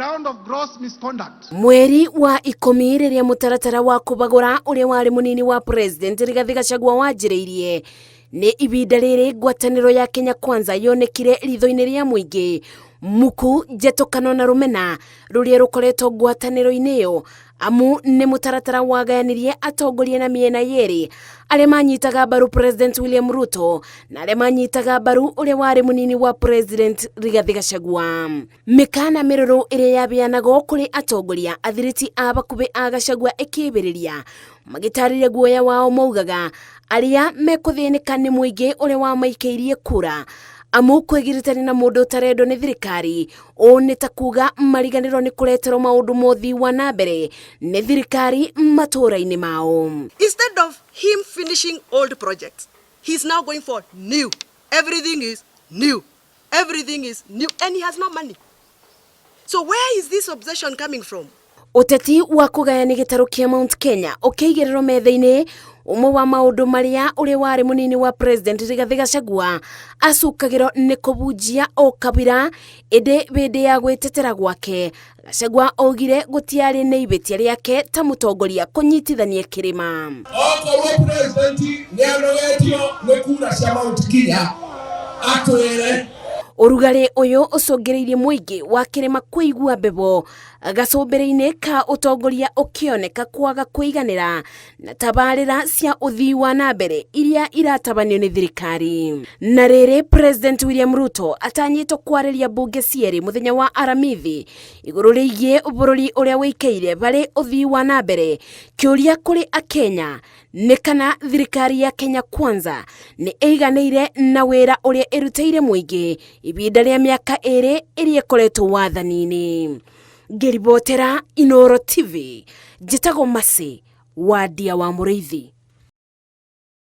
ground of gross misconduct. Mweri wa ikũmi rĩrĩa mũtaratara wa kũbagũra ũrĩa warĩ mũnini wa President Rigathĩ Gachagua wanjĩrĩirie, nĩ ibinda rĩrĩ ngwatanĩro ya Kenya Kwanza yonekire ritho-inĩ rĩa mũingĩ muku njetũkano na rũmena rũrĩa rũkoretwo ngwatanĩro-inĩ ĩyo, amu nĩ mũtaratara wagayanirie atongoria na mĩena yerĩ, arĩa manyitaga mbaru President William Ruto na arĩa manyitaga mbaru ũrĩa warĩ mũnini wa President Rigathĩ Gachagua. Mĩkana mĩrũrũ ĩrĩa yabeanagwo kũrĩ atongoria athiriti a bakubĩ a Gachagua ĩkĩbĩrĩria magĩtarĩria guoya wao, maugaga arĩa mekũthĩnĩka nĩ mũingĩ ũrĩa wamaikĩirie kura, amu kwĩgiritania na mũndũ ũtarendwo nĩ thirikari ũũ nĩ ta kuga mariganĩrwo nĩ kũreterwo maũndũ mothi wa na mbere nĩ thirikari matũũra-inĩ mao. Instead of him finishing old projects, he's now going for new. Everything is new. Everything is new. And he has no money. So where is this obsession coming from? Ũteti wa kũgayania gĩtarũ kĩa Mount Kenya ũkĩigĩrĩrwo metha-inĩ, ũmwe wa maũndũ marĩa ũrĩa warĩ mũnini wa President Rigathĩ Gachagua acukagĩrwo nĩ kũbunjia ũkabira, ĩndĩ hĩndĩ ya gwĩtetera gwake Gachagua augire gũtiarĩ nĩ ibĩtia rĩake ta mũtongoria kũnyitithania kĩrĩma. Okorwo president nĩ anogetio nĩ kura cia Mount Kenya, atwĩre. Ũrugarĩ ũyũ ũcũngĩrĩirie mũingĩ wa kĩrĩma kũigua mbebo gacũmbĩrĩ-inĩ ka ũtongoria ũkĩoneka kwaga kũiganĩra na tabarĩra cia ũthii wa na mbere iria iratabanio nĩ thirikari. Na rĩrĩ President William Ruto atanyĩtwo kwarĩria mbunge cierĩ mũthenya wa Aramithi igũrũ rĩgiĩ bũrũri ũrĩa wĩikaire barĩ ũthii wa na mbere, kĩũria kũrĩ Akenya nĩ kana thirikari ya Kenya Kwanza nĩ ĩiganĩire na wĩra ũrĩa ĩrutĩire mũingĩ ibinda rĩa mĩaka 2 ĩrĩa ĩkoretwo wathani-inĩ. Ngĩribotera Inooro TV, njĩtagwo Mercy Wandia wa Mũrĩithi.